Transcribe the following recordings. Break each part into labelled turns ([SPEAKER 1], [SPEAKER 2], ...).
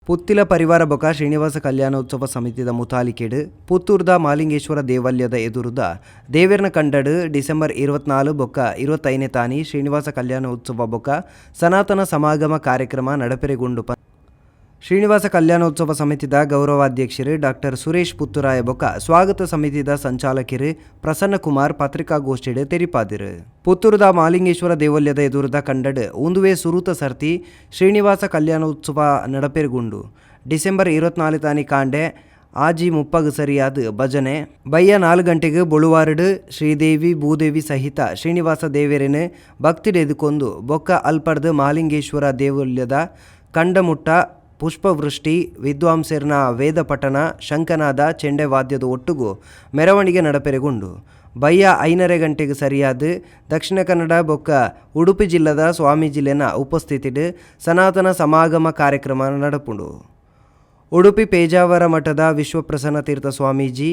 [SPEAKER 1] ಪುತ್ತಿಲ ಪರಿವಾರ ಬೊಕ ಶ್ರೀನಿವಾಸ ಕಲ್ಯಾಣೋತ್ಸವ ಸಮಿತಿದ ಮುತಾಲಿಕೆಡ್ ಪುತ್ತೂರ್ದ ಮಾಲಿಂಗೇಶ್ವರ ದೇವಲ್ಯದ ಎದುರುದ ದೇವೆರ್ನ ಕಂಡಡ್ ಡಿಸೆಂಬರ್ 24 ಬೊಕ್ಕ 25 ನೇ ತಾನಿ ಶ್ರೀನಿವಾಸ ಕಲ್ಯಾಣೋತ್ಸವ ಬೊಕ ಸನಾತನ ಸಮಾಗಮ ಕಾರ್ಯಕ್ರಮ ನಡಪೆರೆಗುಂಡು. ಶ್ರೀನಿವಾಸ ಕಲ್ಯಾಣೋತ್ಸವ ಸಮಿತಿದ ಗೌರವಾಧ್ಯಕ್ಷರು ಡಾಕ್ಟರ್ ಸುರೇಶ್ ಪುತ್ತೂರಾಯ ಬೊಕ ಸ್ವಾಗತ ಸಮಿತಿದ ಸಂಚಾಲಕರು ಪ್ರಸನ್ನ ಕುಮಾರ್ ಪತ್ರಿಕಾಗೋಷ್ಠಿಡ್ ತೆರಿಪಾದಿರು. ಪುತ್ತೂರುದ ಮಾಲಿಂಗೇಶ್ವರ ದೇವಲ್ಯದ ಎದುರುದ ಕಂಡಡ್ ಉಂದುವೇ ಸುರೂತ ಸರ್ತಿ ಶ್ರೀನಿವಾಸ ಕಲ್ಯಾಣೋತ್ಸವ ನಡಪೆರ್ಗುಂಡು. ಡಿಸೆಂಬರ್ 24 ತಾನಿ ಕಾಂಡೆ 6:30ಗ್ ಸರಿಯಾದ ಭಜನೆ, ಬಯ್ಯ 4 ಗಂಟೆಗೆ ಬೊಳುವಾರುಡು ಶ್ರೀದೇವಿ ಭೂದೇವಿ ಸಹಿತ ಶ್ರೀನಿವಾಸ ದೇವೆರೆನ್ ಭಕ್ತಿಡೆದುಕೊಂದು ಬೊಕ್ಕ ಅಲ್ಪರ್ದ್ ಮಾಲಿಂಗೇಶ್ವರ ದೇವಲ್ಯದ ಕಂಡಮುಟ್ಟ ಪುಷ್ಪವೃಷ್ಟಿ, ವಿದ್ವಾಂಸೆರ್ನ ವೇದ ಪಠಣ, ಶಂಖನಾದ, ಚೆಂಡೆ ವಾದ್ಯದ ಒಟ್ಟುಗು ಮೆರವಣಿಗೆ ನಡಪೆರೆಗುಂಡು. ಬಯ್ಯ 5:30 ಗಂಟೆಗೆ ಸರಿಯಾದ ದಕ್ಷಿಣ ಕನ್ನಡ ಬೊಕ್ಕ ಉಡುಪಿ ಜಿಲ್ಲೆದ ಸ್ವಾಮೀಜಿಲೆನ ಉಪಸ್ಥಿತಿಡ್ ಸನಾತನ ಸಮಾಗಮ ಕಾರ್ಯಕ್ರಮ ನಡಪುಂಡು. ಉಡುಪಿ ಪೇಜಾವರ ಮಠದ ವಿಶ್ವಪ್ರಸನ್ನ ತೀರ್ಥ ಸ್ವಾಮೀಜಿ,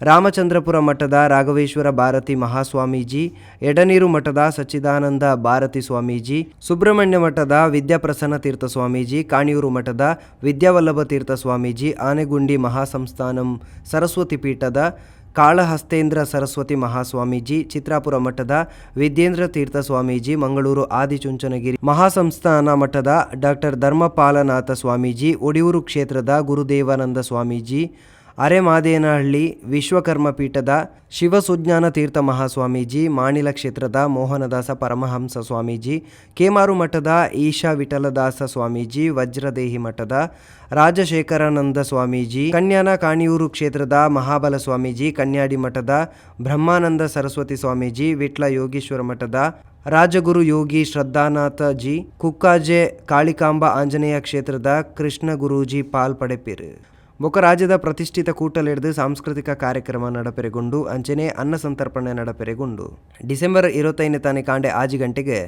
[SPEAKER 1] ರಾಮಚಂದ್ರಪುರ ಮಠದ ರಾಘವೇಶ್ವರ ಭಾರತಿ ಮಹಾಸ್ವಾಮೀಜಿ, ಎಡನೀರು ಮಠದ ಸಚ್ಚಿದಾನಂದ ಭಾರತಿ ಸ್ವಾಮೀಜಿ, ಸುಬ್ರಹ್ಮಣ್ಯ ಮಠದ ವಿದ್ಯಾಪ್ರಸನ್ನ ತೀರ್ಥ ಸ್ವಾಮೀಜಿ, ಕಾಣಿಯೂರು ಮಠದ ವಿದ್ಯಾವಲ್ಲಭ ತೀರ್ಥ ಸ್ವಾಮೀಜಿ, ಆನೆಗುಂಡಿ ಮಹಾಸಂಸ್ಥಾನಂ ಸರಸ್ವತಿ ಪೀಠದ ಕಾಳಹಸ್ತೇಂದ್ರ ಸರಸ್ವತಿ ಮಹಾಸ್ವಾಮೀಜಿ, ಚಿತ್ರಾಪುರ ಮಠದ ವಿದ್ಯೇಂದ್ರ ತೀರ್ಥ ಸ್ವಾಮೀಜಿ, ಮಂಗಳೂರು ಆದಿಚುಂಚನಗಿರಿ ಮಹಾಸಂಸ್ಥಾನ ಮಠದ ಡಾಕ್ಟರ್ ಧರ್ಮಪಾಲನಾಥ ಸ್ವಾಮೀಜಿ, ಒಡಿಯೂರು ಕ್ಷೇತ್ರದ ಗುರುದೇವಾನಂದ ಸ್ವಾಮೀಜಿ, ಅರೆಮಾದೇನಹಳ್ಳಿ ವಿಶ್ವಕರ್ಮ ಪೀಠದ ಶಿವಸುಜ್ಞಾನ ತೀರ್ಥ ಮಹಾಸ್ವಾಮೀಜಿ, ಮಾಣಿಲ ಕ್ಷೇತ್ರದ ಮೋಹನದಾಸ ಪರಮಹಂಸ ಸ್ವಾಮೀಜಿ, ಕೇಮಾರು ಮಠದ ಈಶಾ ವಿಠಲದಾಸ ಸ್ವಾಮೀಜಿ, ವಜ್ರದೇಹಿ ಮಠದ ರಾಜಶೇಖರಾನಂದ ಸ್ವಾಮೀಜಿ, ಕನ್ಯಾನ ಕಾಣಿಯೂರು ಕ್ಷೇತ್ರದ ಮಹಾಬಲ ಸ್ವಾಮೀಜಿ, ಕನ್ಯಾಡಿ ಮಠದ ಬ್ರಹ್ಮಾನಂದ ಸರಸ್ವತಿ ಸ್ವಾಮೀಜಿ, ವಿಟ್ಲ ಯೋಗೀಶ್ವರ ಮಠದ ರಾಜಗುರು ಯೋಗಿ ಶ್ರದ್ಧಾನಾಥ ಜಿ, ಕುಕ್ಕಾಜೆ ಕಾಳಿಕಾಂಬ ಆಂಜನೇಯ ಕ್ಷೇತ್ರದ ಕೃಷ್ಣ ಗುರೂಜಿ ಪಾಲ್ ಪಡೆಪಿರು. ಬೊಕ ರಾಜ್ಯದ ಪ್ರತಿಷ್ಠಿತ ಕೂಟಲೆಡ್ದು ಸಾಂಸ್ಕೃತಿಕ ಕಾರ್ಯಕ್ರಮ ನಡಪೆರೆಗುಂಡು. ಅಂಚನೆ ಅನ್ನ ಸಂತರ್ಪಣೆ ನಡಪೆರೆಗುಂಡು. ಡಿಸೆಂಬರ್ 25ನೇ ತಾನಿ ಕಾಂಡೆ 6 ಗಂಟೆಗೆ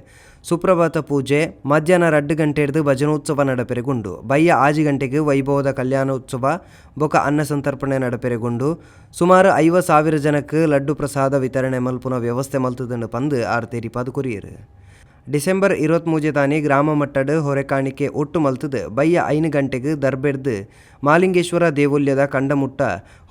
[SPEAKER 1] ಸುಪ್ರಭಾತ ಪೂಜೆ, ಮಧ್ಯಾಹ್ನ 2 ಗಂಟೆಡ್ದು ಭಜನೋತ್ಸವ ನಡಪೆರೆಗುಂಡು. ಬಯ್ಯ 6 ಗಂಟೆಗೆ ವೈಭವದ ಕಲ್ಯಾಣೋತ್ಸವ ಬೊಕ ಅನ್ನ ಸಂತರ್ಪಣೆ ನಡಪೆರೆಗುಂಡು. ಸುಮಾರು 50,000 ಜನಕ್ಕೆ ಲಡ್ಡು ಪ್ರಸಾದ ವಿತರಣೆ ಮಲ್ಪುನ ವ್ಯವಸ್ಥೆ ಮಲ್ತುದುಂಡು ಪಂದ್ ಆರ್ ತೆರಿಪಾದ್ ಕೊರಿಯೆರ್. ಡಿಸೆಂಬರ್ 23 ತಾನಿ ಗ್ರಾಮ ಮಟ್ಟಡ್ ಹೊರೆಕಾಣಿಕೆ ಒಟ್ಟು ಮಲ್ತುದು ಬಯ್ಯ 5 ಗಂಟೆಗೆ ದರ್ಬೆಡ್ದು ಮಾಲಿಂಗೇಶ್ವರ ದೇವಲ್ಯದ ಕಂಡಮುಟ್ಟ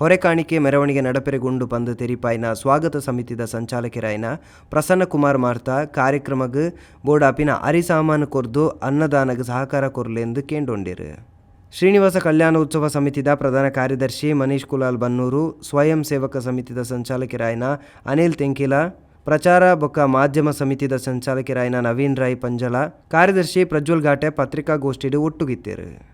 [SPEAKER 1] ಹೊರೆಕಾಣಿಕೆ ಮೆರವಣಿಗೆ ನಡಪೆರೆಗುಂಡು ಪಂದ್ ತೆರಿಪಾಯಿನ ಸ್ವಾಗತ ಸಮಿತಿದ ಸಂಚಾಲಕರಾಯಿನ ಪ್ರಸನ್ನ ಕುಮಾರ್ ಮಾರ್ತಾ, ಕಾರ್ಯಕ್ರಮಗ್ ಬೋಡಾಪಿನ ಅರಿಸಾಮಾನು ಕೊರ್ದು ಅನ್ನದಾನಗ್ ಸಹಕಾರ ಕೊರ್ಲೆಂದು ಕೇಂಡೊಂಡಿರು. ಶ್ರೀನಿವಾಸ ಕಲ್ಯಾಣ ಉತ್ಸವ ಸಮಿತಿದ ಪ್ರಧಾನ ಕಾರ್ಯದರ್ಶಿ ಮನೀಶ್ ಕುಲಾಲ್ ಬನ್ನೂರು, ಸ್ವಯಂ ಸೇವಕ ಸಮಿತಿದ ಸಂಚಾಲಕರಾಯಿನ ಅನಿಲ್ ತೆಂಕಿಲ, ಪ್ರಚಾರ ಬೊಕ್ಕ ಮಾಧ್ಯಮ ಸಮಿತಿದ ಸಂಚಾಲಕರಾಯಿನ ನವೀನ್ ರಾಯ್ ಪಂಜಲ, ಕಾರ್ಯದರ್ಶಿ ಪ್ರಜ್ವಲ್ ಘಾಟೆ ಪತ್ರಿಕಾಗೋಷ್ಠಿಡ್ ಒಟ್ಟುಗಿತ್ತೇರು.